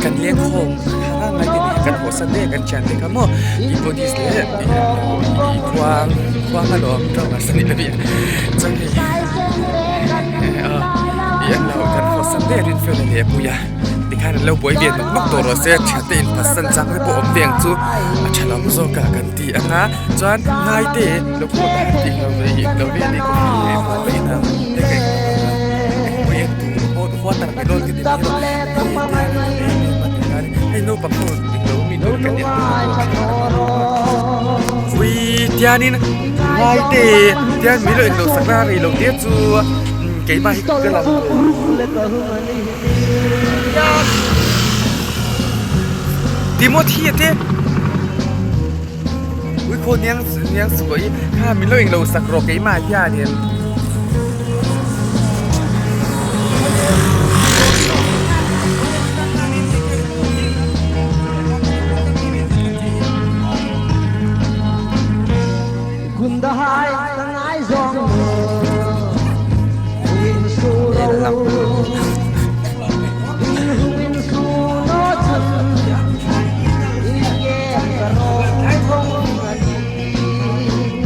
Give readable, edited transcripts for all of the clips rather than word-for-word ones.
kan leng khawm a ngai te nih kan haw san daih a kan thian te kha maw keyboardist leh ih khuang khuang alawm drummers a nih na bik chuan hei ih an lo kan haw san daih a Rinfela leh Puia tikhan an lo buai ve nawk nawk tawh rawh se thiante inphatsan chang te pawh awm ve ang chu a tha lam zawk a kan ti ang a chuan ngai te lo khawt a han tih lo ve ih lo ve a ni pawh in ang hei naupang ho dik lo mi tur kan en ui tianin ngai te tian mi lo englo sak na rei lo te chu keimah hi ka lang Timothy a te ui khaw niang niang suai kha min lo englo sak rawh keimah hianin.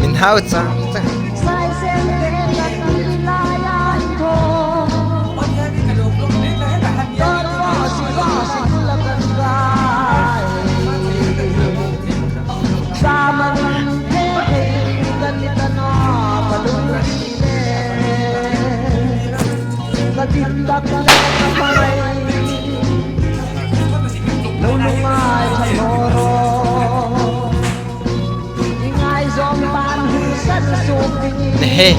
Min hau chang chang. Hehe.